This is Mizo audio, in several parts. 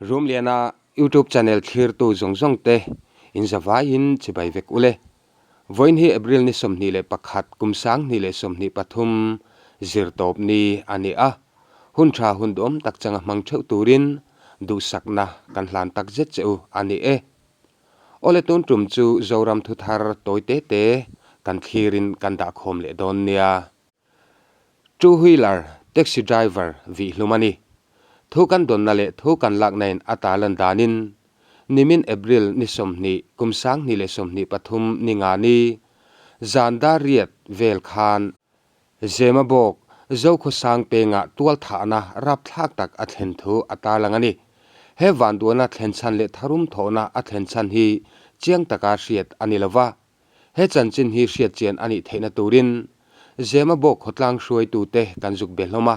Rumliana YouTube channel thlirtu zawng zawng te in zavaiin chibai vek ule. Vawiin hi April ni 21 kum 2023 zirtawp ni a ni a. Hun tha hun duhawm tak changa hmang theuh turin duhsakna kan hlan tak zet che u a ni e. Awle tun tum chu Zoram thuthar tawi te te kan thlirin kan dahkhawm leh dawn nia. Two wheeler taxi driver vih hlum a ni. Thu kan dawnna leh thu kan lakna in a tarlan danin nimin April ni 20 kum 2023 ni nga ni zan dar riat vel khan Zema bawk Zokhawsang pengah tual thahna rapthlak tak a thlen thu a tarlang a ni. He vanduana thlen chhan leh tharum thawhna a thlen chhan hi chiang taka hriat a ni lova. He chanchin hi hriat chian a nih theihna turin Zema bawk khawtlang hruaitute kan zuk be hlawm a.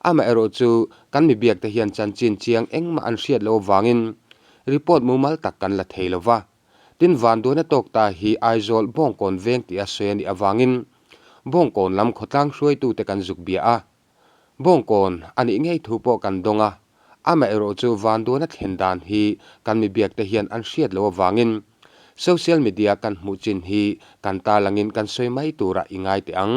Amaherawh chu kan mi biakte hian chanchin chiang engmah an hriat loh avangin report mumal tak kan la thei lova. Tin vanduaina tawk ta hi Aizawl Bawngkawn veng tih a sawi a nih avangin Bawngkawn lam khawtlang hruaitute kan zuk bia a. Bawngkawn a nih ngei thu pawh kan dawng a, amaherawh chu vanduaina thlen dan hi kan mi biakte hian an hriat loh avangin social media kan hmuh chin hi kan tarlangin kan sawi mai turah i ngai teh ang.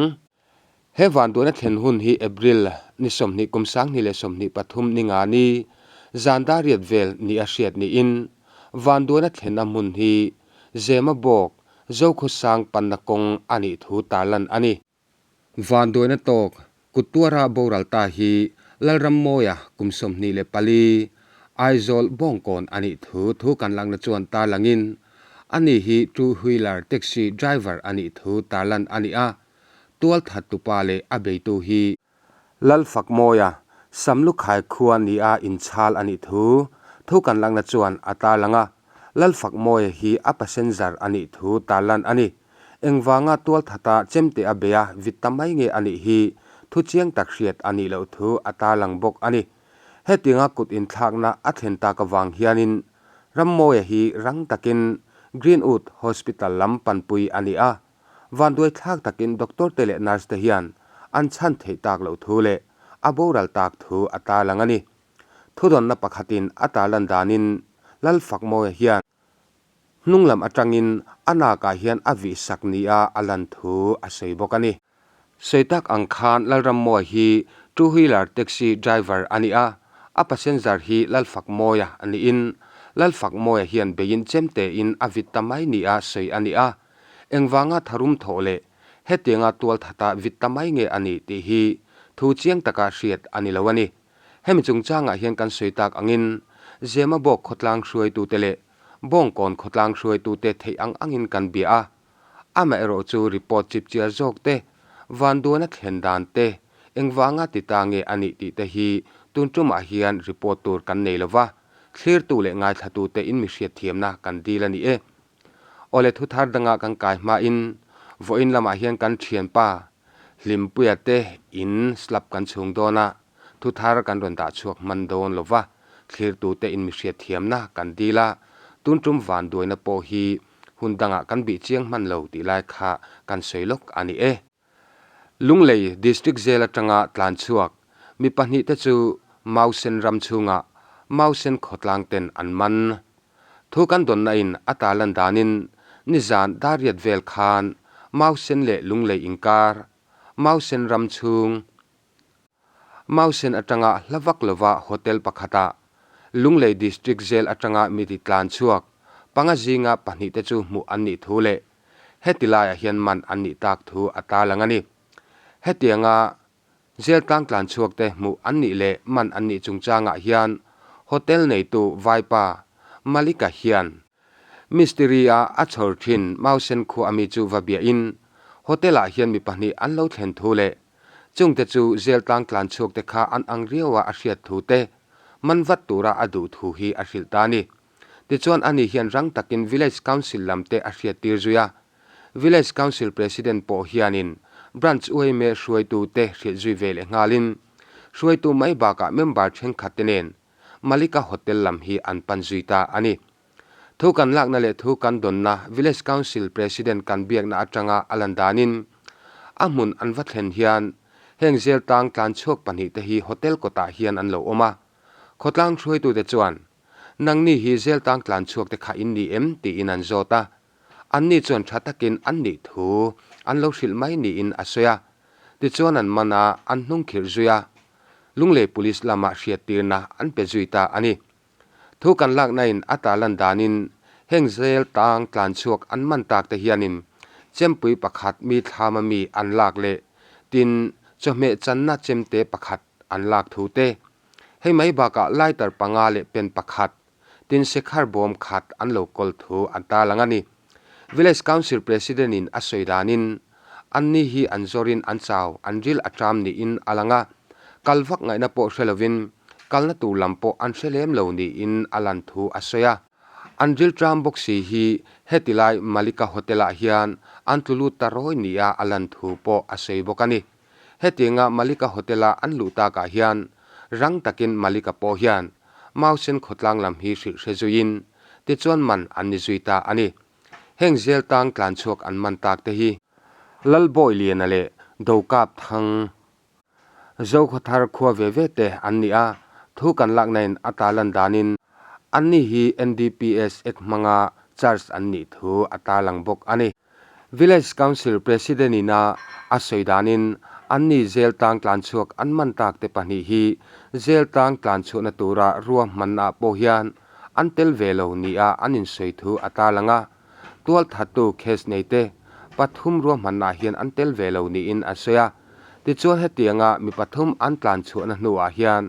He vanduaina thlen hun hi April ni 20 kum 2023 ni nga ni zan dar riat vel ni a hriat niin vanduaina thlenna hmun hi Zema bawk Zokhawsang panna kawng a nih thu tarlan a ni. Vanduaina tawk Kuttuara boral ta hi Lalrammawia kum 24, Aizawl Bawngkawn a nih thu thu kan lakna chuan tarlangin ani hi two wheeler taxi driver a nih thu tarlan a ni a, tualthat tupa leh a beitu hi Lalfakmawia Samlukhai khua nia inchhal a nih thu thu kan lakna chuan a tarlang a, Lalfakmawia hi a passenger a nih thu tarlan a ni. Engvanga tualthata chemte a bei a vit ta mai nge a nih hi thu chiang tak hriat a nih loh thu a tarlang bawk a ni. Hetianga kut inthlakna a thlen tak avang hianin Rammawia hi rang takin Greenwood Hospital lam panpui a ni a, vanduai thlak takin doctor te leh nurse te hian an chhan theih tak loh thu leh a boral tak thu a tarlang a ni. Thudawnna pakhatin a tarlan danin Lalfakmawia hian Hnung lam atangin a nakah hian a vih sak nia a lan thu a sawi bawk a ni. Sawi tak ang khan Lalrammawia hi two wheeler taxi driver a ni a, a passenger hi Lalfakmawia a niin Lalfakmawia hian beiin chemtein a vit ta mai nia sawi a ni a. Engvanga tharum thawh leh hetianga tualthata vit ta mai nge a ni tih hi thu chiang taka hriat a ni lo a ni. Hemi chungchangah hian kan sawi tak angin Zema bawk khawtlang hruaitute leh Bawngkawn khawtlang hruaitute theih ang angin kan bia a. Amaherawh chu report chipchiar zawk te, vanduana thlen dan te, engvanga ti ta nge a nih tih te hi tun tumah hian report tur kan nei lova, thlirtu leh ngaithlatute in mi hriatthiamna kan dil a ni e. Awle thuthar danga kan kai hmain vawiin lamah hian kan thianpa Hlimpuia te in slab kan chhung dawn a, thuthar kan rawn dah chhuak hman dawn lo va, thlirtute in mi hriatthiamna kan dil a, tun tum vanduaina pawh hi hun dangah kan bih chiang hman lo tih lai kha kan sawi lawk a ni e. Lunglei District Jail atanga tlan chhuak mi pahnihte chu Mausen ram chhungah Mausen khawtlang ten an man. Thu kan dawnna in a tarlan danin nizan dariat vel khan Mausen leh Lunglei inkar Mausen ram chhung Mausen atanga hla vak lova hotel pakhatah Lunglei District Jail atanga mi ti tlan chhuak panga zinga pahnihte chu hmuh an nih thu leh heti laiah hian man an nih tak thu a tarlang a ni. Hetianga Jail tlang tlan chhuak te hmuh an nih leh man an nih chungchangah hian hotel neitu Vaipa Malika hian Mistiri-a a chhawr thin Mausen khua ami chu va biahin hotel-ah hian mi pahnih an lo thlen thu leh chungte chu jail tlang tlan chhuak te kha an ang riau a a hriat thu te man vat tura a duh thu hi a hrilh ta a ni. Tichuan ani hian rang takin Village Council lam te a hriattir zui a. Village Council President pawh hianin Branch uaime hruaitu te hrilh zui ve leh nghalin hruaitu mai bakah member thenkhat te nen Malika Hotel lam hi an pan zui ta a ni. Thu kan lakna leh thu kan dawnna Village Council President kan biakna atanga a lan danin a hmun an va thlen hian heng zel tang tlan chhuak pahnihte hi hotel kawtah hian an lo awm a. Khawtlang hruaitute chuan, Nangni hi zel tang tlan chhuak te kha in ni em? tiin an zawt a. Anni chuan tha takin an nih thu an lo hrilh mai niin a sawi a. Tichuan an man a, an hnung khirh zui a. Lunglei Police lamah hriattirna an pe zui ta a ni. Thu kan laknain a ta lan danin heng zel tang tlan chhuak an man tak te hianin chempui pakhat mi thlama mi an lak leh tin chawhmeh channa chemte pakhat an lak thu te, hei mai bakah lighter panga leh pen pakhat tin sekhar bawm khat an lo kawl thu an tarlang a ni. Village Council President in a sawi danin anni hi an zawrin an chau, an ril a ṭam niin a lang a, kal vak ngaihna pawh hre lovin kalna tur lam pawh an hre lem lo niin a lan thu a sawi a. An ril ṭam bawk si hi heti lai Malika Hotel ah hian an tlu lut ta rawi nia a lan thu pawh a sawi bawk a ni. Hetianga Malika Hotel-a an luh takah hian rang takin Malika pawh hian Mausen khawtlang lam hi hrilh hre zuiin tichuan man an ni zui ta a ni. Heng zel tang tlan chhuak an man tak te hi Lalbawi Liana leh Dokap Thang Zokhawthar khua ve ve te an ni a, thu kan laknain a tarlan danin anni hi NDPS Act hmanga charge an nih thu a tarlang bawk a ni. Village Council President ina a sawi danin anni zel tang tlan chhuak an man tak te pahnih hi zel tang tlan chhuahna tura ruahmanna ah pawh hian an tel ve lo nia an insawi thu a tarlang a. Tualthattu case nei te pathum ruahmanna ah hian an tel ve lo niin a sawi a. Tichuan hetianga mi pathum an tlan chhuahna hnuah hian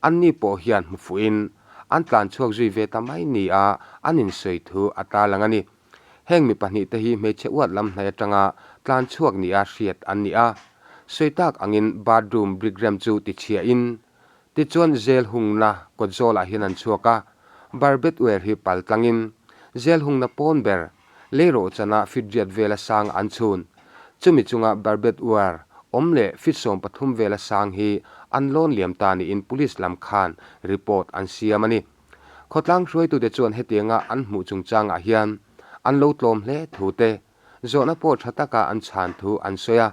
anni pawh hian hmu fuhin an tlan chhuak zui ve ta mai nia an insawi thu a tarlang a ni. Heng mi pahnihte hi hmeichhe uat lam hnaih atanga tlan chhuak nia hriat an ni a. Sawi tak angin bathroom brick rem chu tichhiahin, tichuan zel hungna kawt zawlah hian an chhuak a, barbed wire hi pal tlangin zel hungna pawn ber leirawhchana feet riat vela sang an chhun. Chumi chunga barbed wire awm leh feet 13 vela sang hi an lawn liam ta niin police lam khan report an siam a ni. Khawtlang hruaitute chuan hetianga an hmuh chungchangah hian an lo tlawm hle thu te, zawhna pawh tha taka an chhan thu an sawi a.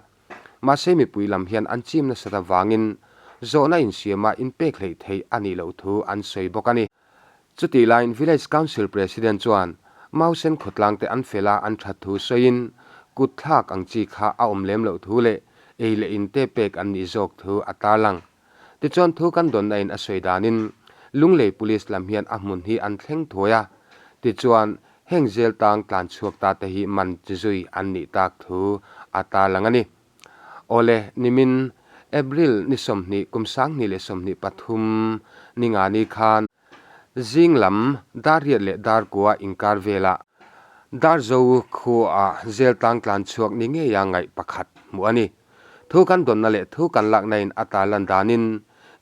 Mahse mipui lam hian an chim nasat avangin zawhna insiama inpek hleih theih a nih loh thu an sawi bawk a ni. Chutih laiin Village Council President chuan Mausen khawtlangte an fel a an that thu sawiin kut thlak ang chi kha a awm lem loh thu leh ei leh inte pek an nih zawk thu a tarlang. Tichuan thu kan dawnna in a sawi danin Lunglei Police lam hian a hmun hi an thleng thuai a, tichuan heng zel tang tlan chhuak ta te hi man chi zui an nih tak thu a tarlang a ni. Awle, nimin April ni 20 kum 2023 ni nga ni khan zing lam dar riat leh dar kua inkar velah Darzo khuaah zel tang tlan chhuak ni ngeia ngaih pakhat hmuh a ni. Thu kan dawnna leh thu kan lakna in a tarlan danin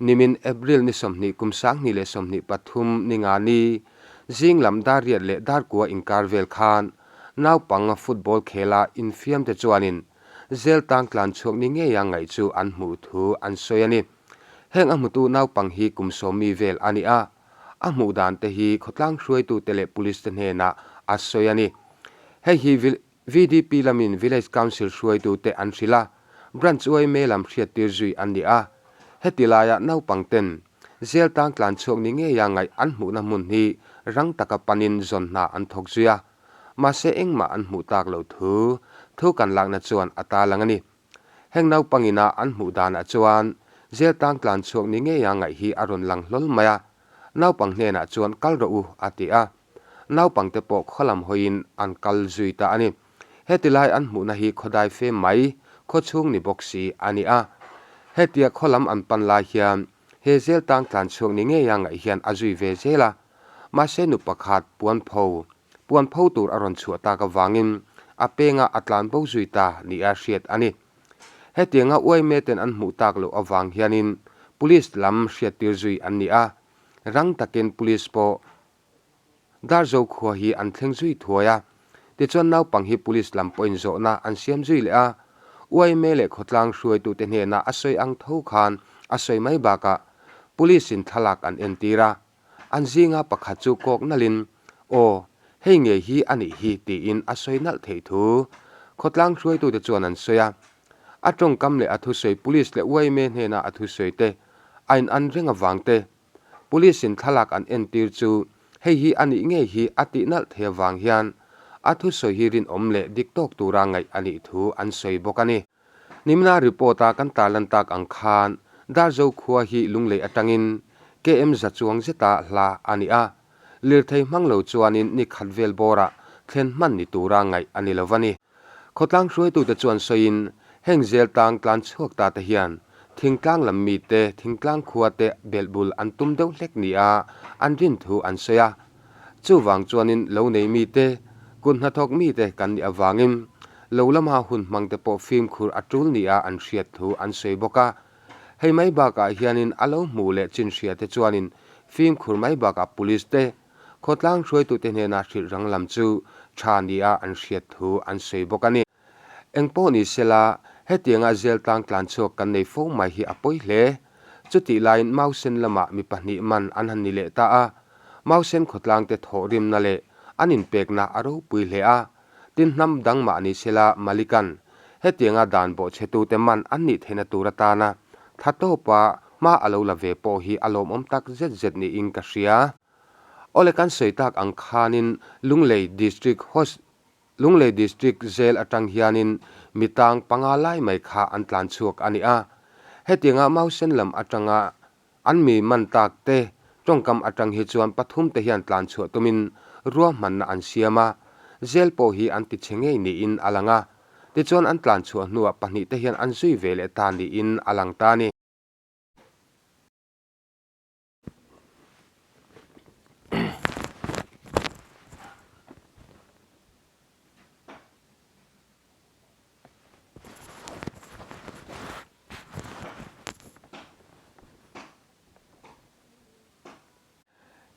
nimin April ni 20 kum 2023 ni nga ni zing lam dar riat leh dar kua inkar vel khan naupang football khela infiam te chuanin zel tang tlan chhuak ni ngeia ngaih chu an hmuh thu an sawi a ni. Heng a hmutu naupang hi kum sawmmi vel a ni a, a hmuh dan te hi khawtlang hruaitute leh police te hnenah a sawi a ni. Hei hi VDP lamin Village Council hruaitute an hrilh a, Branch yma lam hriattir zui an ni a. Heti laia naupang ten zel tang tlan chhuak ni ngeia ngaih an hmuhna hmun hi rang taka panin zawn hna an thawk zui a. Mahse engmah an hmuh tak loh thu thu kan lakna chuan a tarlang a ni. Heng naupang ina an hmuh danah chuan zel tang tlan chhuak ni ngeia ngaih hi a rawn lang hlawl mai a. Naupang hnenah chuan kal rawh u a ti a. Naupangte pawh khaw lam hawiin an kal zui ta a ni. Heti lai an hmuhna hi khawdai fe mai, khaw chhung ni bawk si a ni a. Hetia khaw lam an pan lai hian he zel tang tlan chhuak ni ngeia ngaih hian a zui ve zel a. Mahse nu pakhat puan pho, puan pho tur a rawn chhuah tak avangin a pengah a tlan bo zui ta nia hriat a ni. Hetianga uaime ten an hmuh tak loh avang hianin Police lam hriattir zui an ni a. Rang takin Police pawh Darzo khua hi an thleng zui thuai a, tichuan naupang hi Police lam pawhin zawhna an siam zui leh a. Uaime leh khawtlang hruaitute hnenah a sawi ang tho khan a sawi mai bakah Police-in thlalak an entir a. An zinga pakhat chu kawk nalhin, Aw, hei ngei hi a nih hi tiin a sawi nalh theih thu khawtlang hruaitute chuan an sawi a. A tawngkam leh a thusawi Police leh uaime hnena a thusawi te a inan reng avang te. Police-in thlalak an entir chu hei hi a nih ngei hi a tih nalh thei avang hian a thusawi hi rinawm leh dik tawk tura ngaih a nih thu an sawi bawk a ni. Nimina report-a kan tarlan tak ang khan Darzo khua hi Lunglei atangin KM za chuang zeta hla a ni a, lirthei hmang lo chuanin ni khat vel bawrah thlen hman ni tura ngaih a ni lo va ni. Khawtlang hruaitute chuan sawiin heng zel tang tlan chhuak ta te hian thingtlang lam mite thingtlang khua te belhbul an tum deuh hlek nia an rin thu an sawi a. Chuvang chuanin lo nei mite, kut hnathawk mite kan nih avangin lo lama hun hmang te pawh fimkhur a tul nia an hriat thu an sawi bawk a. Hei mai bakah hianin a lo hmuh leh chin hria te chuanin fimkhur mai bakah police te, Khawtlang hruaitute hnena hrilh rang lam chu tha nia an hriat thu an sawi bawk a ni. Eng pawh ni sela, hetianga zel tlang tlan chhuak kan nei fo mai hi a pawi hle. Chutih laiin Mausen lamah mi pahnih man an han ni leh ta a, Mausen khawtlangte thawhrimna leh an inpekna a ropui hle a. Tin hnam dang mah ni sela Malikan hetianga dan bawhchhetute man an nih theihna tur atana tha tawpa hma a lo la ve pawh hi a lawmawm tak zet zet niin ka hria. Awle kan sawi tak ang khanin Lunglei District Hos Lunglei District Jail atang hianin mi tang panga lai mai kha an tlan chhuak a ni a. Hetianga Mausen lam atanga An mi man tak te tawngkam atang hi chuan pathum te hian tlan chhuah tumin ruahmanna an siam a, zel pawh hi an ti chhe ngei niin a lang a. Tichuan an tlan chhuah hnuah pahnih te hian an zui ve leh ta niin a lang ta a ni.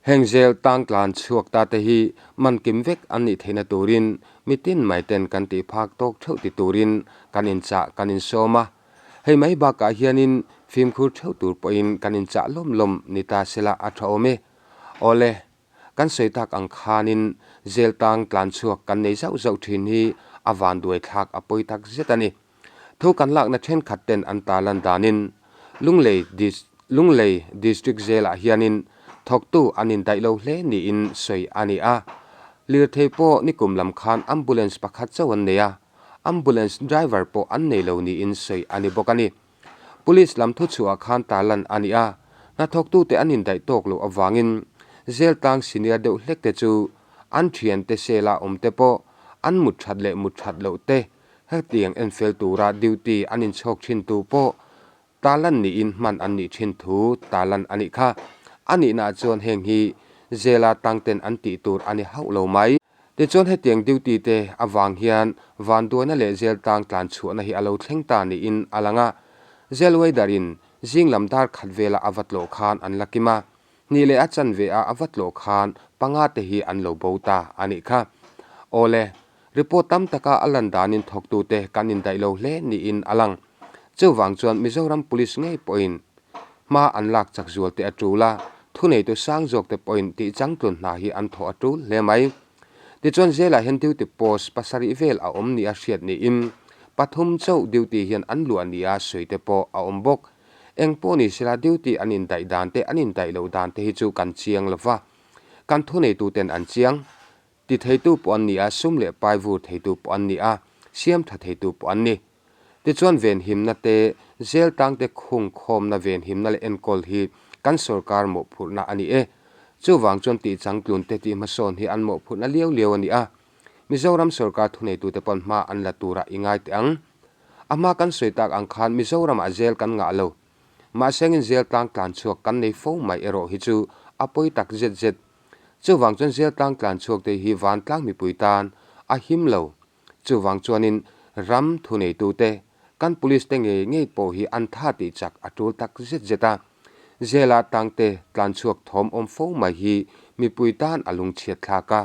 Heng zel tang tlan chhuak ta te hi man kim vek an nih theihna turin mitin mai ten kan tih phak tawk theuh ti turin kan inchah kan insawm a. Hei mai bakah hianin fimkhur theuh tur pawhin kan inchah lawm lawm ni ta sela a tha awm e. Awle, Kan sawi tak ang khanin zel tang tlan chhuak kan nei zauh zauh thin hi a vanduai thlak a pawi tak zet a ni. Thu kan lakna thenkhat ten an tarlan danin Lunglei Lunglei District zelah hianin thawktu an indaih lo hle niin sawi a ni a. Lirthei pawh nikum lam khan ambulance pakhat chauh an nei a, ambulance driver pawh an nei lo niin sawi a ni bawk a ni. Police lam thuchhuah khan tarlan a ni a, hnathawktute an indaih tawk loh avangin zel tlang senior deuh hlek te chu an thiante sela awm te pawh an mut that leh mut that loh te hetiang enfel tura duty an inchhawk thin tu pawh tarlan niin hman an nih thin thu tarlan a nih kha. A nihnaah chuan heng hi zela tangten an tih tur a ni hauh lo mai. Tichuan hetiang duty te avang hian vanduaina leh zel tang tlan chhuahna hi a lo thleng ta niin a lang a. Zel waiter in zing lam dar khat vela a va tlawh khan an la kim a, hnih leh a chanve a a va tlawh khan panga te hi an lo bo ta a nih kha. Awle, report tam taka a lan danin thawktute kan indaih lo hle niin a lang. Chuvang chuan Mizoram Police ngei pawhin hma an lak chak zual te a tul a, thuneitu sang zawk te pawhin tih changtlun hna hi an thawh a tul hle mai. Tichuan zelah hian duty post pasarih vel a awm nia hriat niin pathum chauh duty hian an luah nia sawi te pawh a awm bawk. Eng pawh ni sela duty an indaih dan te an indaih loh dan te hi chu kan chiang lova, kan thuneitu ten an chiang. Ti theitu pawh an ni a, sum leh pai vur theitu pawh an ni a, siam tha theitu pawh an ni. Tichuan venhimna te, zel tangte khung khawmna venhimna leh enkawl hi kan sorkar mawhphurhna a ni e. Chuvang chuan tih changtlun te tih hmasawn hi an mawhphurhna liau liau a ni a. Mizoram sorkar thuneitute pawn hma an la turah i ngai teh ang. A hma kan sawi tak ang khan Mizoramah zel kan ngah lo. Mahsengin zel tlang tlan chhuak kan nei fo mai erawh hi chu a pawi tak zet zet. Chuvang chuan zel tlang tlan chhuak te hi vantlang mipui tan a him lo. Chuvang chuanin ram thuneitute, kan police te ngei ngei pawh hi an tha tih chak a tul tak zet zet a. Zela tangte tlan chhuak thawm awm fo mai hi mipui tan a lungchhiat thlak a,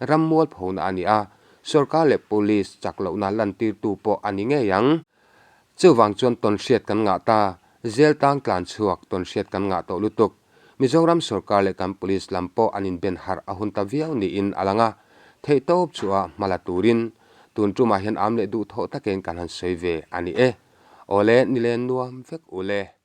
ram mualphona a ni a, sorkar leh police chak lohna lantirtu pawh a ni ngei ang. Chuvang chuan tawnhriat kan ngah ta, zel tang tlan chhuak tawnhriat kan ngah tawh lutuk. Mizoram sorkar leh kan police lam pawh an inben harh a hun ta viau niin a lang a, theihtawp chhuah hma la turin tun tumah hian am leh duhthawh takin kan han sawi ve a ni e. Awle, nilen nuam vek ule.